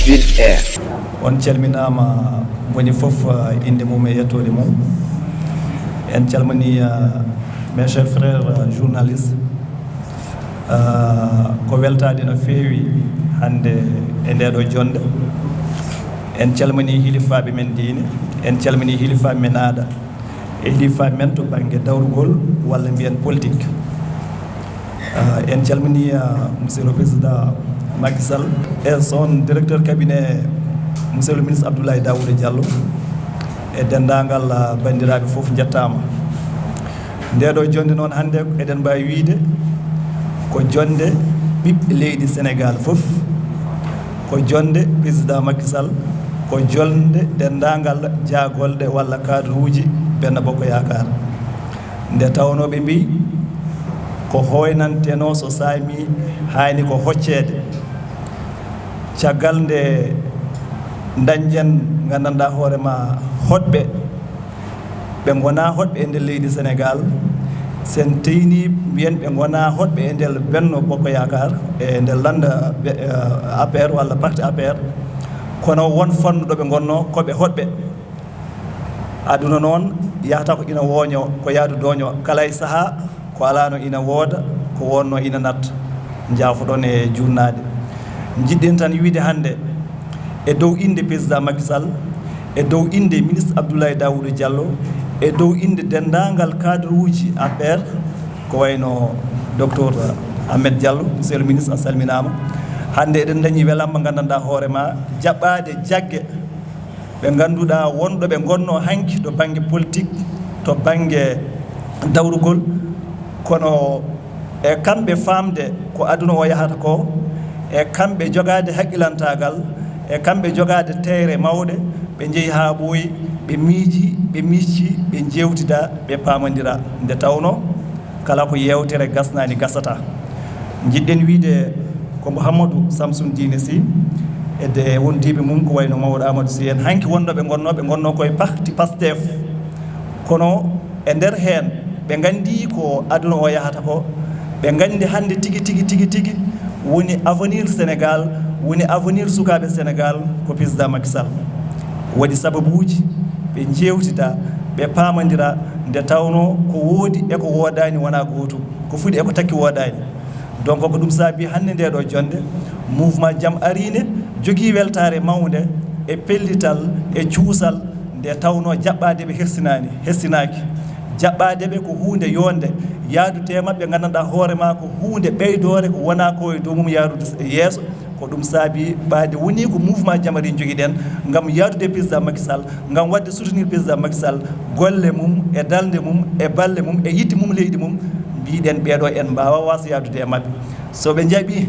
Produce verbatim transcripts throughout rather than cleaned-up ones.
Ville Air. On calminaama, moni fof, uh, innde mum e yettoode mum. En calminii, uh, mes chers frères, uh, journalistes. Uh, ko weltaade no feewi hannde e ndee ɗoo jonnde. En calminii hilifaaɓe men diine, en calminii hilifaaɓe men aada, e hilifaaɓe men to bannge dawrugol walla mbiyen politique. Uh, en calminii, uh, monsieur le président Macky Sall e son directeur cabinet, monsieur le ministre Abdoulaye Daouda Diallo, e denndaangal, uh, banndiraaɓe fof njettaama. Ndee ɗoo jonnde noon hannde eɗen mbaawi wiyde ko jonnde ɓiɓɓe leydi Sénégal fof, ko jonnde président Macky Sall, ko jonnde denndaangal jaagorɗe walla cadre uji Benno Bokk Yaakaar. Nde tawnoo ɓe mbiyi ko hooynantenoo so saami haani ko hocceede. Caggal nde ndañɗen nganndanɗaa hoore ma hoɗɓe, ɓe ngonaa hoɗɓe e nder leydi Sénégal, sen teynii mbiyen ɓe ngonaa hoɗɓe e nder Benno Bokk Yaakaar, e nder lannda, eh, A P R walla parti A P R, kono won fannu ɗo ɓe ngonnoo ko ɓe hoɗɓe. Aduna noon yahata ko ina wooñoo, ko yaadu dooñoo, kala e sahaa ko alaano ina wooda, ko wonnoo ina natta. Njaafoɗon e juutnaade. Njiɗɗen tan wiyde hannde e dow innde président Macky Sall, e dow innde ministre Abdoulaye Daouda Diallo, e dow innde denndaangal cadre uji A P R, ko wayno docteur Ahmed Diallo, monsieur le ministre, a salminaama. Hannde eɗen ndañi welamma nganndanɗaa hoore ma jaɓɓaade jagge ɓe ngannduɗaa wonɗo ɓe ngonnoo hanki to bannge politique, to bannge dawrugol, kono e kamɓe faamde ko aduna o yahata ko, e kamɓe jogaade haqqilantaagal, e kamɓe jogaade teeyre mawɗe, ɓe njehi haa ɓooyi, ɓe miiji, ɓe micci, ɓe njeewtida, ɓe paamondira. Nde tawnoo kala ko yeewtere gasnaani gasata. Njiɗɗen wiyde ko Mouhamadou Samsoune Diine Sy e de wondiiɓe mum ko wayno mawɗo Amadou Sy en. Hanki wonno ɓe ngonnoo, ɓe ngonnoo koye parti Pastef. Kono e nder heen ɓe nganndi ko aduna o yahata ko, ɓe nganndi hannde tigi, tigi, tigi, tigi woni avenir Sénégal, woni avenir sukaaɓe Sénégal ko président Macky Sall. Waɗi sababuuji, ɓe njeewtida, ɓe paamondira, nde tawnoo ko woodi e ko woodaani wonaa gootum, ko fuɗi e ko takki woodaani. Donc ko ɗum saabi hannde ndee ɗoo jonnde, mouvement Jam Arii ne jogii weltaare mawnde e pellital e cuusal, nde tawnoo jaɓɓaadeɓe hersinaani, hersinaaki. Jaɓɓaadeɓe ko huunde yonde, yahdude e maɓɓe nganndanɗaa hoore ma ko huunde ɓeydoore, ko wonaa ko e dow mum yahdude yeeso. Ko ɗum saabi ɓaade woni ko mouvement Jam Arii njogiɗen ngam yahdude e président Macky Sall, ngam waɗde soutenir président Macky Sall, golle mum e darnde mum e balle mum e yiɗde mum leydi mum. Mbiɗen ɓeeɗo en mbaawa waasa yahdude e maɓɓe. So ɓe njaɓii,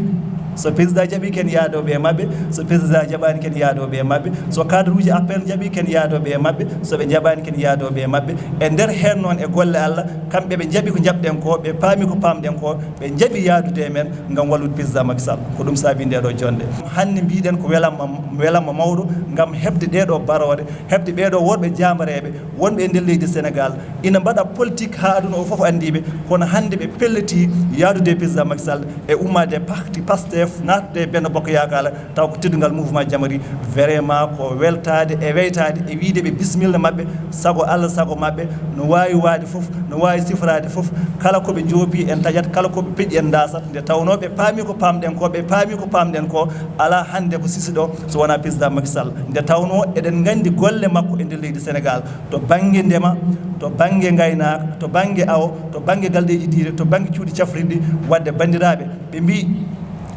so président jaɓii ken yahdooɓe e maɓɓe, so président jaɓaani ken yahdooɓe e maɓɓe, so cadre uji A P R njaɓii ken yahdooɓe e maɓɓe, so ɓe njaɓaani ken yahdooɓe e maɓɓe. E nder heen noon e golle Allah, kamɓe ɓe njaɓi ko njaɓɗen ko, ɓe paami ko paamɗen ko, ɓe njaɓi yahdude e men ngam wallude président Macky Sall. Ko ɗum saabi ndee ɗoo jonnde. Hannde mbiɗen ko welamma, welamma mawɗo ngam heɓde ɗee ɗoo baroore, heɓde ɓee ɗoo worɓe jaambareeɓe wonɓe e nder leydi Sénégal, ina mbaɗa politique haa aduna o fof anndi ɓe, kono hannde ɓe pellitii yahdude e président Macky Sall e ummaade e parti Pastef, naatde e Benno Bokk Yaakaar, taw ko teddungal mouvement Jam Arii. Vraiment ko weltaade e weytaade e wiyde ɓe bisimilla maɓɓe, sago Allah, sago maɓɓe, no waawi waade fof, no waawi sifraade fof, kala ko ɓe njoopi en taƴat, kala ko ɓe peƴƴi en ndaasat, nde tawnoo ɓe paami ko paamɗen ko, ɓe paami ko paamɗen ko, alaa hannde ko sisi ɗo so wonaa président Macky Sall, nde tawnoo eɗen nganndi golle makko e nder leydi Sénégal, to bannge ndema, to bannge ngaynaaka, to bannge awo, to bannge galleeji diine, to bannge cuuɗi cafrirɗi, waɗde banndiraaɓe, ɓe mbii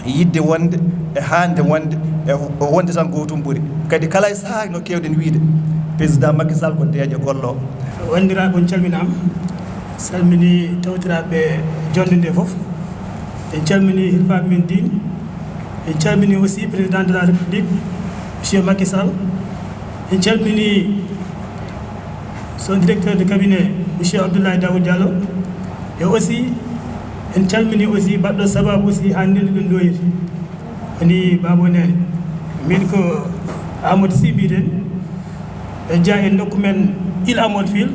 yiɗde wonde e haande wonde e wonde tan gootum ɓuri. Kadi kala e sahaa no keewɗen wiyde, président Macky Sall ko deeƴo golloowo. Wanndiraaɓe, on calminaama, salminii tawtiraaɓe jonnde nde fof. En calminii hilifaaɓe men diine, en calminii aussi président de la République, monsieur Macky Sall. En calminii son directeur de cabinet, monsieur Abdoulaye Daouda Diallo. E aussi, en calminii aussi baɗɗo sababu aussi hannde nde ɗum ɗo yeti. Woni Babo Nene. Min ko Amadou Sy mbiyeten. E jeyaa e nokku men Île à Morphil,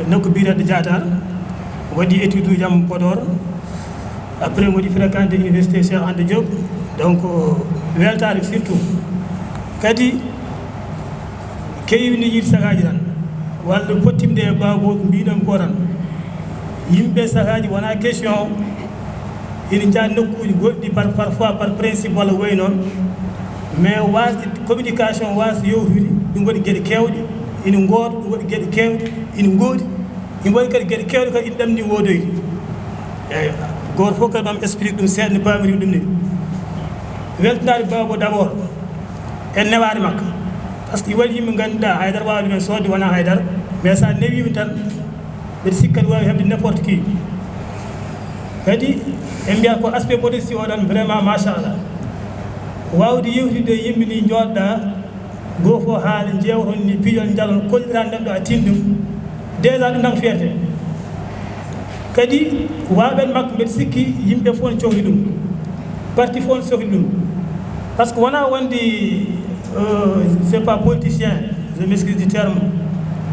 nokku biyeteeɗo Diatar. Waɗi étude uji am Podor. Après, mi waɗi fréquenté université Cheikh Anta Diop. Donc, weltaare surtout Kadi keewni yiɗi sahaaji tan, walla pottimde e baago mbiɗon ko tan. Yimɓe sahaaji wona question ina njaha nokkuuji goɗɗi par parfois par principe walla woy noon, mais wasde communication wasde yewtude, ɗum waɗi geɗe keewɗe ina ngooda, ɗum waɗi geɗe keewɗe ina ngoodi. Ina waɗi kadi geɗe keewɗe kadi ina ɗamni woodoyde. Eeyi, gooto fof kadi mam explique ɗum seeɗa no paamirmi ɗum ni. Weltanaade baago d'abord e newaade makko, par ce que waɗi yimɓe ngannduɗaa haydara waawi ɗumen soodde wona haydara, mais so a newiima tan mbeɗa sikki kadi waawi heɓde n'importe qui. Kadi en mbiyat ko aspect modestie o ɗon vraiment machallah, waawde yewtidde e yimɓe ni njooɗɗa goo fof haala jeewton ni piyon njalon kolliran ɗon ɗo a tinndum déjà ɗum tan ko fierté. Kadi waaɓen makko mbeɗa sikki yimɓe fof ne cohli ɗum, parti fof ne cohli ɗum. Par ce que wona wonde euh, c'est pas politicien, je m'excuse du terme,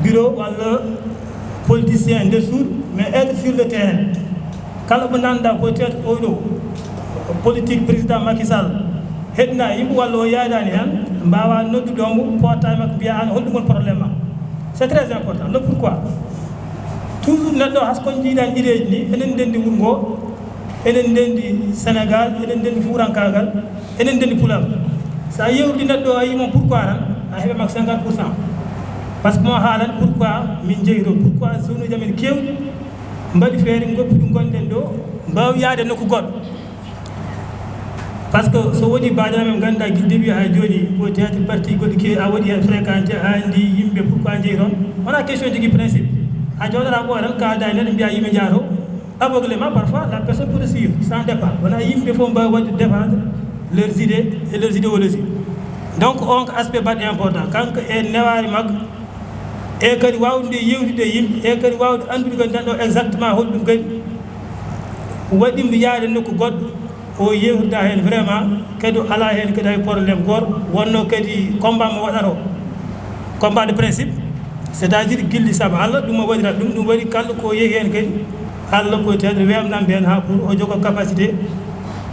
bureau walla politicien nder suudu, mais être sur le terrain. Kala mo nanɗa peut être oɗo politique président Macky Sall heɗna yimɓe walla o yaadani hen, mbawa noddude mo potta e makko mbiya an holɗum woni problème ma. C'est très important. Le pourquoi? Toujours neɗɗo has kon jiiɗan idée ji ni, enen ndendi wuro ngo, enen ndendi Sénégal, enen ndendi fuurankagal, enen ndendi pulal. Sa yewti neɗɗo a yimo pourquoi tan a heɓe makko cinquante pour cent. Par ce que mo haalan pourquoi min jeyi ɗo, pourquoi zone uji amen kewɗi mbaɗi feere goppuɗi gonɗen ɗo mbawi yaade nokku goɗɗo. Par ce que so woni baaɗe amen ngannduɗaa gila début haa jooni ko théâtre parti goɗɗi ke a waɗi heen fréquenté a anndi yimɓe pourquoi njeyi toon. Wona question jogii principe, a jooɗata ko tan kaalda e neɗɗo mbiya yimɓe njaato aveuglément parfois la personne peut suivre sans départ. Wona yimɓe fof mbawi waɗde défendre leurs idées et leurs idéologies. Donc on ko aspect baɗɗo important kanko e newaare makko e kadi wawde yewtide e yimɓe e kadi wawde anndude kadi tan ɗo exactement holɗum kadi waɗi mo yaade nokku goɗɗo. O yewtida heen vraiment kadi o ala heen kadi hay problème goto wonno kadi combat mo waɗata o combat de principe, c'est à dire gilli saabu Allah ɗum o waɗirata ɗum ɗum waɗi kala ko yehi heen kadi Allah peut être wemnam heen ha pour o jogo capacité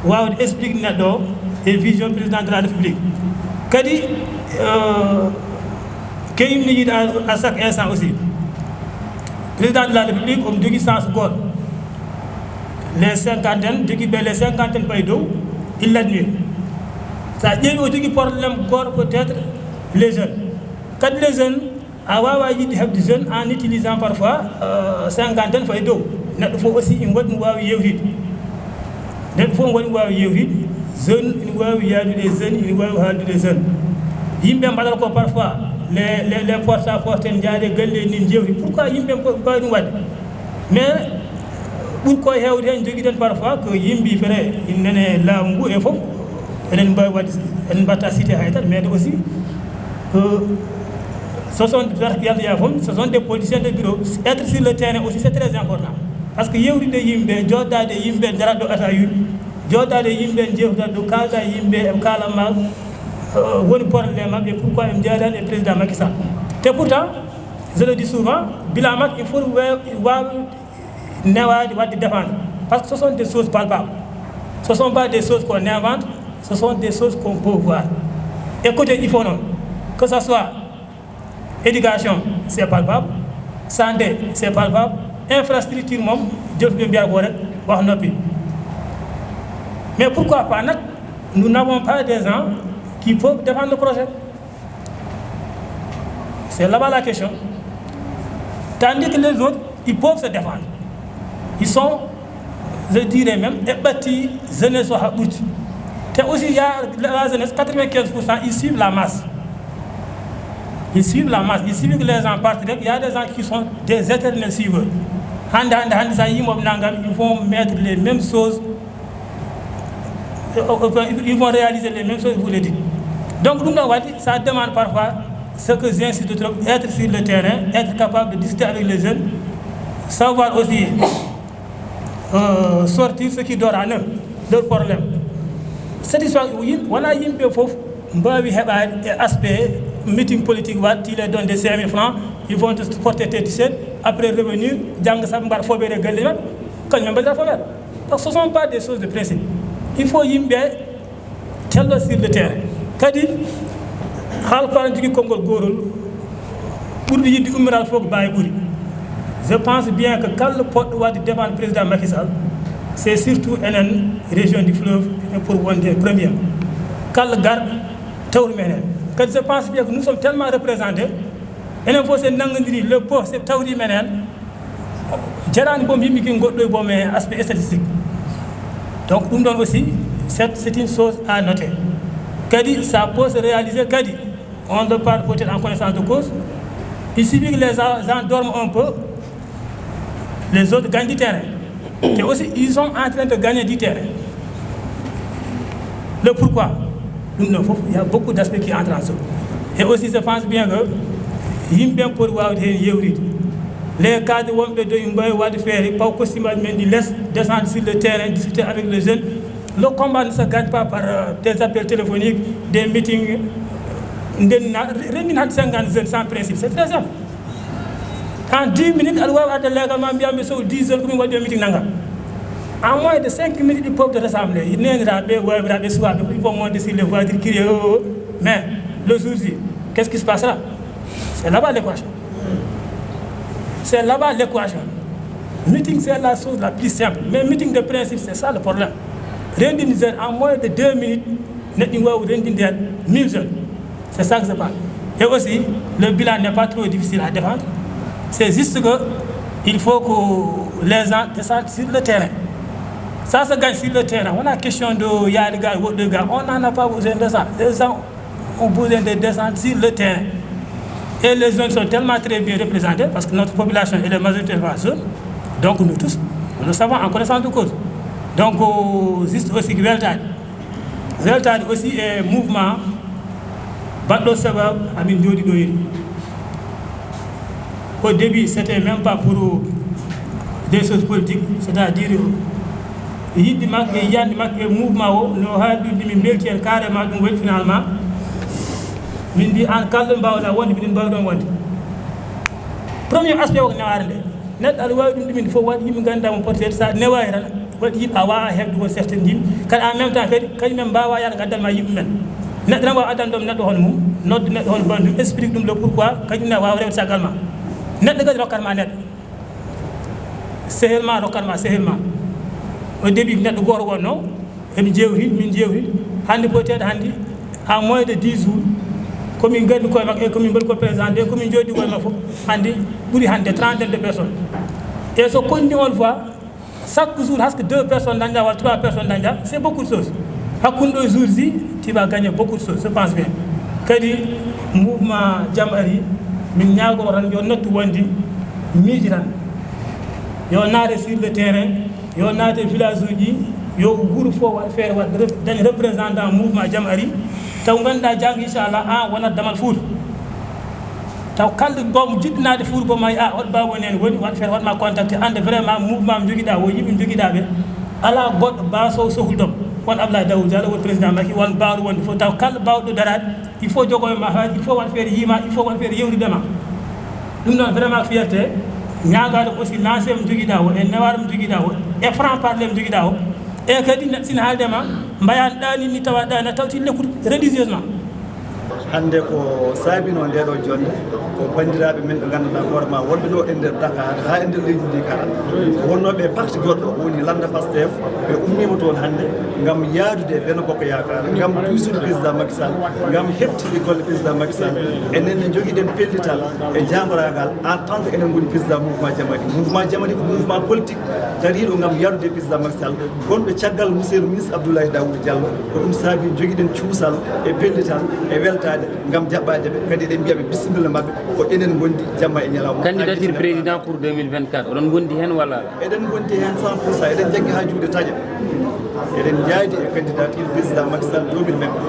wawde explique neɗɗo o e vision président de la république. Kadi euh, keyimni yiɗa à chaque instant aussi président de la république omo jogui sens goto. Les cinquantaine jogui ɓe les cinquantaine pay dow il admire. Sa ƴeewi o jogui problème goto peut être les jeunes. Kadi les jeunes a wawa yiɗde heɓde jeune en utilisant parfois euh, cinquantaine pay dow. Neɗɗo fof aussi ina waɗi mo wawi yewtide. Neɗɗo fof waɗi mo wawi yewtide. Jeune ina wawi yaadude e jeune ina wawi haaldude e jeune. Yimɓe mbaɗata ko parfois les les les porta porte en jaade galle ni jewti pourquoi yimɓe mbawi ɗum wadde. Mais ɓuri ko hewde heen jogiɗen parfois ko yimbi fere innene laamu ngu e fof. Enen mbawi wadde en mbatta cité hay tan mais aussi euh, ce sont yaltoya fof ce sont des politiciens de bureau. Être sur le terrain aussi c'est très important. Par ce que yewtide yimɓe joɗɗade yimɓe darat ɗo ata yumɓe joɗɗade yimɓe jewtat ɗo kalda yimɓe e kalanma euh, woni problème maɓɓe pourquoi ɓe jaadani e président Macky Sall. Te pourtant je le dis souvent bila makko il faut wawi newaade waɗde défendre. Par ce que ce sont des choses palpables. Ce sont pas des choses qu'on invente. Ce sont des choses qu'on peut voir. Et côté il faut noon que ça soit éducation c'est palpable, santé c'est palpable, infrastructure moom jëf ɓe mbiya ko rek wax noppi. Mais pourquoi pas nag nous n'avons pas des gens qui peuvent défendre le projet? C'est là-bas la question. Tandis que les autres ils peuvent se défendre. Ils sont je dirais même eɓɓatti jeunesse o haɓɓuti. Te aussi il y a la jeunesse quatre-vingt-quinze pour cent ils suivent la masse. Ils suivent la masse, ils suivent que les gens partent rek il y a des gens qui sont des éternels suiveurs. Hande hande hande sa yimoɓe nangam ils vont mettre les mêmes choses. Ils vont réaliser les mêmes choses vous le dites. Donc ɗum ɗo waɗi ça demande parfois ce que j'insiste trop être sur le terrain être capable de discuter avec les jeunes, savoir aussi euh, sortir ce qui dort en eux, leur problème. Satisfaction yimɓe wona yimɓe fof mbawi heɓade e aspect meeting politique waɗ tile donne de cinq mille francs ils vont te porter tes t-shirt après revenir jangga sabu mbaɗa fobere galle maɓɓe. Kañum mbaɗira fobere. Par ce que ce sont pas des choses de principe. Il faut yimɓe tello sur le terrain. Kadi Haalpulaar ne jogii konngol gootol, ɓurɗo yiɗde ummiral fof ko baawi ɓuri. Je pense bien que kala poɗɗo waɗde défendre président Macky Sall, c'est surtout enen région du fleuve, enen pour wonde premier. Kala garɗo tawri men heen. Kadi je pense bien que nous sommes tellement représentés, enen fof so en nanngondiri le pot so tawri men heen, jarani boom yimɓe kin goɗɗo e boom e aspect statistique. Donc ɗum ɗon aussi, c'est, c'est une chose à noter. Kadi ça peut se réaliser kadi, on en parle peut-être en connaissance de cause. Il suffit que les gens dorment un peu, les autres gagnent du terrain. Et aussi, ils sont en train de gagner du terrain. Le pourquoi? Ɗum ɗon fof, il y a beaucoup d'aspects qui entrent en jeu. Et aussi, je pense bien que yimɓe ɓen poti waawde heen yewtidde. Les cadres wonɓe ɗo, ɓe mbaawi waɗde feere, paw costume men ɗi les, descendre sur le terrain, discuter avec les jeunes. Le combat ne se gagne pas par, euh, des appels téléphoniques, des meetings. Nden na, renndin hannde cinquante jeunes sans principe, c'est très simple. En dix minutes, aɗa waawi arde leegal ma, mbiyaa mi sohli dix jeunes, ko min waɗi o meeting nanngam. En moins de cinq minutes, ils peuvent te rassembler. Neeniraaɓe, waawiraaɓe, suwaaɓe, ils vont monter sur les voitures, crier, oh, oh, oh. Mais le jour J, qu'est-ce qui se passera? C'est là-bas l'équation. C'est là-bas l'équation. Meeting, c'est la chose la plus simple. Mais meeting de principe, c'est ça le problème. Renndin jeunes, en moins de deux minutes, neɗɗo ina waawi renndinde heen mille jeunes. C'est ça que je pense. Et aussi, le bilan n'est pas trop difficile à défendre. C'est juste que il faut que les gens descendent sur le terrain. Ça se gagne sur le terrain. On a question de yaade ga, woɗɗoy ga. On n'en a pas besoin de ça. Les gens ont besoin de descendre sur le terrain. Et les jeunes sont tellement très bien représentés parce que notre population, elle est majoritairement jeune. Donc nous tous, nous le savons en connaissance de cause. Donc, euh, juste aussi ko weltaade. Weltaade aussi e mouvement baɗɗo sabab amin jooɗi ɗo heri. Au début, c'était même pas pour des choses politiques, c'est-à-dire yiɗde makko e yiyannde makko e mouvement o, no haalɗi ɗum, min mbelti heen carrément, ɗum waɗi finalement min mbi aan kala ɗo mbaawɗaa wonde, mbiɗen mbaawi ɗoon wonde. Premier aspect o ko newaare nde. Neɗɗo aɗa waawi ɗum ɗumen fof, waɗi yimɓe ngannduɗaa mo peut-être so a newaani tan, waɗi yimɓe a waawaa heɓde ko certaine yimɓe. Kadi en même temps kadi, kañum en mbaawaa yaade ngaddal ma yimɓe men. Neɗɗo tan waawa addande ɗoon neɗɗo hono mum, nodde neɗɗo hono banndum, explique ɗum le pourquoi, kañum ne waawa rewde caggal ma. Neɗɗo kadi rokkat ma neɗɗo. Sehil ma rokkat ma sehil ma. Au début neɗɗo gooto wonnoo, eɓe jeewti, min jeewti. Hannde peut-être hannde, en moins de dix jours, ko min ngaddi koye makko e ko min mbaɗi ko présenté, ko min njooɗi koye makko fof, hannde ɓuri hannde trentaine de personnes. Et so konni on fois, chaque jour, parce que deux personnes dañɗa walla trois personnes dañɗa, c'est beaucoup de choses. Hakkunde ɗo jour J, tu vas gagner beaucoup de choses, je pense bien. Kadi, mouvement Jam Ari, min ñaagoo tan yo nattu wonde miijo tan. Yo naate sur le terrain, yo naate village uji, yo wuuro fof waɗ feere, waɗ rep-, dañ représentant mouvement Jam Ari. Taw ngannduɗaa janngo, inchallah, aan wonat damal Fuuta. Taw kala ɗo mo jiɗɗo naatde Fuuta, boom ma, a, oɗo baabu woni heen woni, waɗ feere, waɗ ma contacté, annda vraiment mouvement mo njogiɗaa o, yimɓe mo njogiɗaa ɓe, alaa goɗɗo baasoowo sohlude mo. Won Abdoulaye Daouda Diallo, won président Macky, won baawɗo wonde fof, taw kala baawɗo ɗo daraade, il faut jogo e ma haaju, il faut waɗ feere yii ma, il faut waɗ feere yewtida ma. Ɗum noon vraiment ko fierté, ñaagaade aussi lancé mo njogiɗaa o, e newaare mo njogiɗaa o, e franc parler mo njogiɗaa o, e kadi neɗɗo sina haalde ma, mbayan ɗaani ni tawa ɗaani, a tawti lekkude religieusement. Hannde ko saabinoo ndee ɗoo jonnde, ko banndiraaɓe men ɓe ngannduɗaa hoore ma wonɓe ɗo e nder Dakar, haa e nder leydi ndi kala. Wonnooɓe e parti goɗɗo, woni lannda Pastef, ɓe ummiima toon hannde ngam yaadude e Benno Bokk Yaakaar, ngam duusude président Macky Sall, ngam heɓtinde golle président Macky Sall. Enen ne njogiɗen pellital e jaamoraagal en tant que enen ngoni président mouvement Jam Ari. Mouvement Jam Ari ko mouvement politique dariiɗo ngam yaadude président Macky Sall, gonɗo caggal monsieur le ministre Abdoulaye Daouda Diallo. Ko ɗum saabi jogiɗen cuusal e pellital e weltaade ngam jaɓɓaade ɓe. Kadi eɗen mbiya ɓe bisimilla maɓɓe, ko enen ngondi jamma e ñalawma. Candidature président pour deux mille vingt-quatre, oɗon ngondi heen walla alaa? Eɗen ngondi heen cent pour cent, eɗen njaggi haa juuɗe taƴa. Eɗen njaadi e candidature président Macky Sall deux mille vingt-quatre.